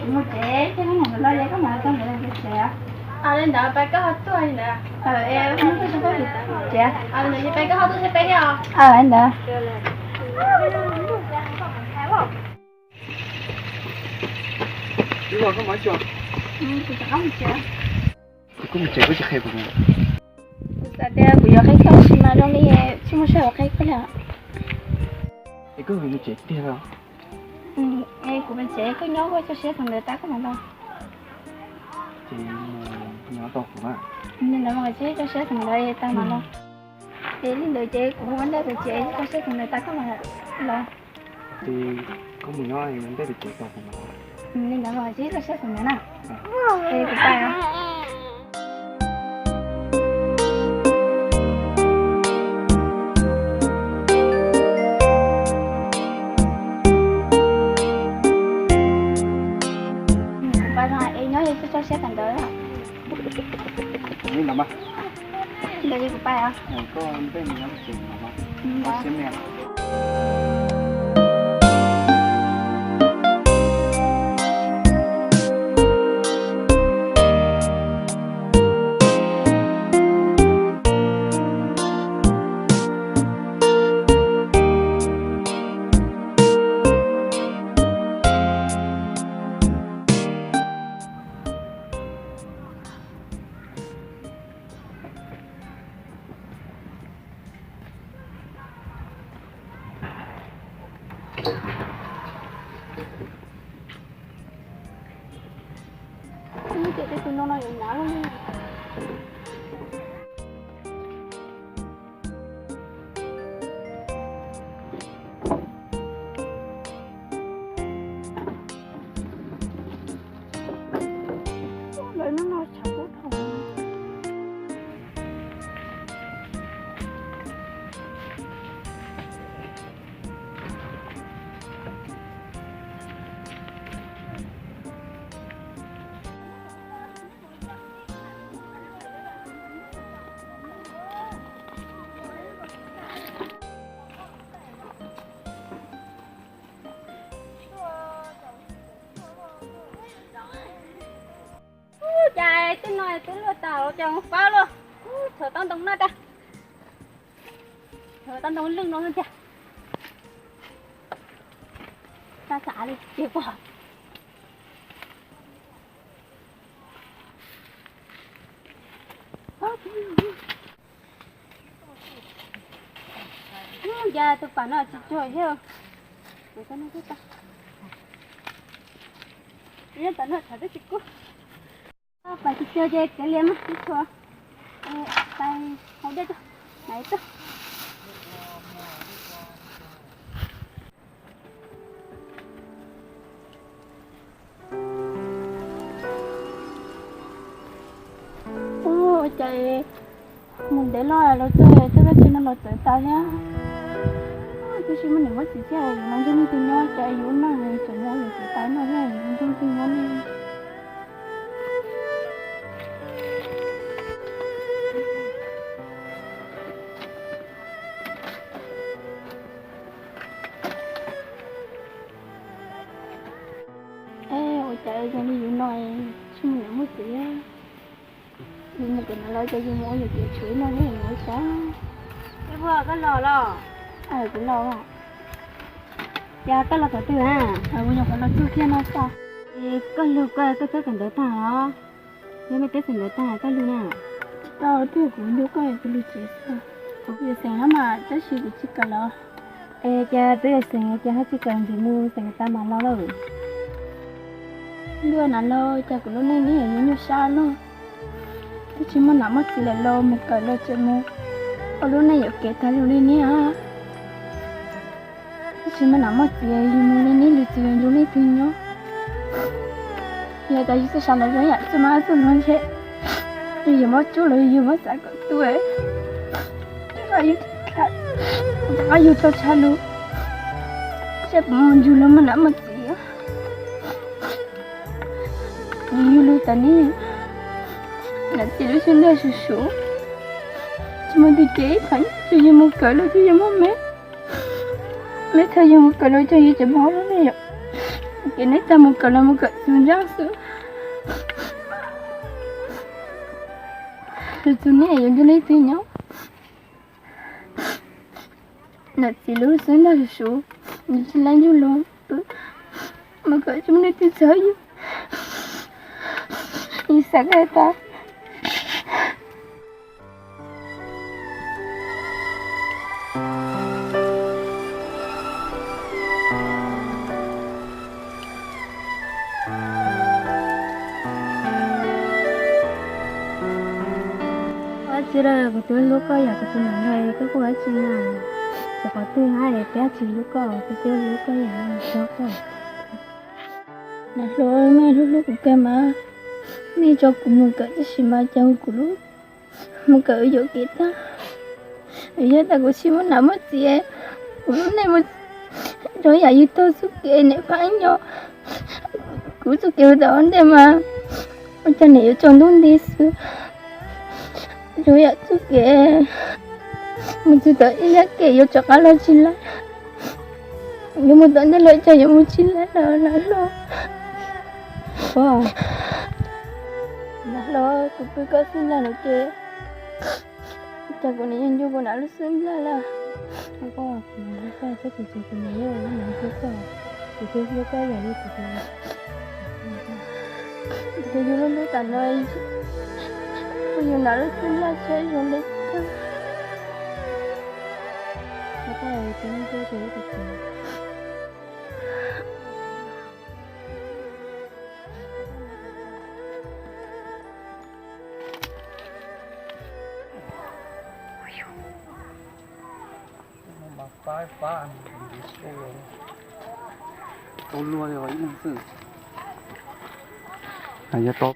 Mus tsev, koj mus los es koj mam tau mus tsev. Li ntawd pab koj ho tuaj li ntawd. Tsev. Li ntawd pab koj ho tuaj thiab peb thiab os. Li ntawd. Kuv mus tsev, kuv tsis qhia kuv. Kuv xav tias kuv yuav qhia koj sis mas zoo li tsis muaj sij hawm qhia koj li. Es koj mus tsev tiag los? Es kuv mus tsev, koj nyob koj tso siab xeem ntawv tas koj mam los. Ces nyob tau kuv na. Li ntawd mas tso siab xeem ntawv tas mam los. Ces li ntawd ces kuv ua ntej pem tsev, tso siab xeem ntawv tas koj mam los. Ces koj mus nyob ntej pem tsev tau kuv mam los. Li ntawd mas tso siab xeem ntawv na. Es kuv pais os. Kuv pais mas es nyob es tso siab xeem ntawv. Li ntawd mas. Li ntawd ces kuv pais os. Koj ntej mus nyob pem tsev mam los. Tso siab me. Ces tej tus no no yuav hnyav loj li. Lawv no no tshav kub dhau. Ub, cas tej no twb luaj tas los cas mus fab luaj. Ub, thawv tau ntoo no tas. Thawv tau ntoo lwj no tiag. Tau xav li ces pom. Ub, cas tus pam no tsis cuag thiab. Pam no tshav twb tsis kub. Pais tsis cuag ces kev liam mas tsis tshua. Pais hauv dej tuaj, na tuaj. Ua cas mus ntev loj los txog twb kab tsi no los txawv tas thiab. Twb tsis muaj niam muaj txiv thiab, yus los nrog leej twg nyob, cas yus ua neej tseem mus ua yus txiv tais noj thiab, yus nrog leej twg nyob ne. Es ua cas zoo li yus no tsis muaj niam muaj txiv, yus mus tom no los ces yus mus ua yus kev tshuav ib no thiab yus ua cas. Koj los los? Kuv los. Cas koj los qhov twg a? Kuv nyuam qhuav los txog kiag no xwb. Es koj lug koj, koj txawb kawm ntawv tag los? Yog nej txawb kawm ntawv tag koj lug na? Tsis tau, twb yog kuv ncu koj kuv lug tsev xwb. Kuv yuav xeem no mas tab sis kuv tsis kawm los. Es cas twb yuav xeem ces ho tsis kawm, ntxiv mus xeem tas mam los lauj. Ntuj, nas los cas kuv lub neej neb yuav nyuaj sab luaj. Twb tsis muaj nam muaj txiv lawm los mus kawm los tseem mus ua lub neej yuam kev tag lug li neb. Twb tsis muaj nam muaj txiv, yus mus li neb lwm tus yuav nrog leej twg nyob. Yog tas yus txoj sa ntawd zoo yam txoj no txoj no ntshe yus yuav muab tsuj los yus yuav muab xav kom tuaj. Rov qab yus tau tshaj lug, saib puas muaj ntsug los muaj nam muaj txiv. Yus lug tas ne, nam txiv lub xyoo ntawd sum sum, tsis muaj tus ces ib txhis yus mus kawm los twb yuav muaj me. Me thaum yus mus kawm los ces yus tseem mus ua lub neej yuam, Kev nej tag mus kawm los mus kawm txug ntsab xwb. Tus txug nej yuav ncu leej twg nyob. Nam txiv lub xwb ntag suv, nws tsis laib yug los mus kawm tsis muaj leej twg txhawb yug. Yus xav kawg tas. Ua dab tsi lawm, kuv twb hlub koj yam kuv tus niam ntxawm, koj ua dab tsi na? Tsis qhov twg hab es peb tsis hlub koj, kuv twb hlub koj yam txog koj. Nam Hluas, mej hlub hlub kuv kawg mas, mej tso kuv mus kawm tab sis mas cas kuv lub mus kawm yuam kev tag. Yog tas kuv tsis muaj nam muaj txiv, kuv lub neej mus zoo yam yus taug txuj kev niam pab nyob. Kuv txuj kev mus tom ua ntej mas ua cas niam yuav tsaus ntuj nti xwb. Zoo yam txuj kev mus txog tom ib nrab kev yuav rov qab los tsis laib. Yuav mus tom ntej los cas yuav mus tsis laib los Nam Hluas. Nam Hluas, kuv pw koj xwb ntag no ces, cas kuv niam yog ncu kuv nam lub xwb ntag lawm. Kuv hlub koj, kuv hlub koj, kuv hlub koj yam li kuv hlub. Ces yus lub hlub tas no, kuv yus nam lub xwb ntag, tsis zoo li kawg. Tau luag li ib leeg xwb. Yog tau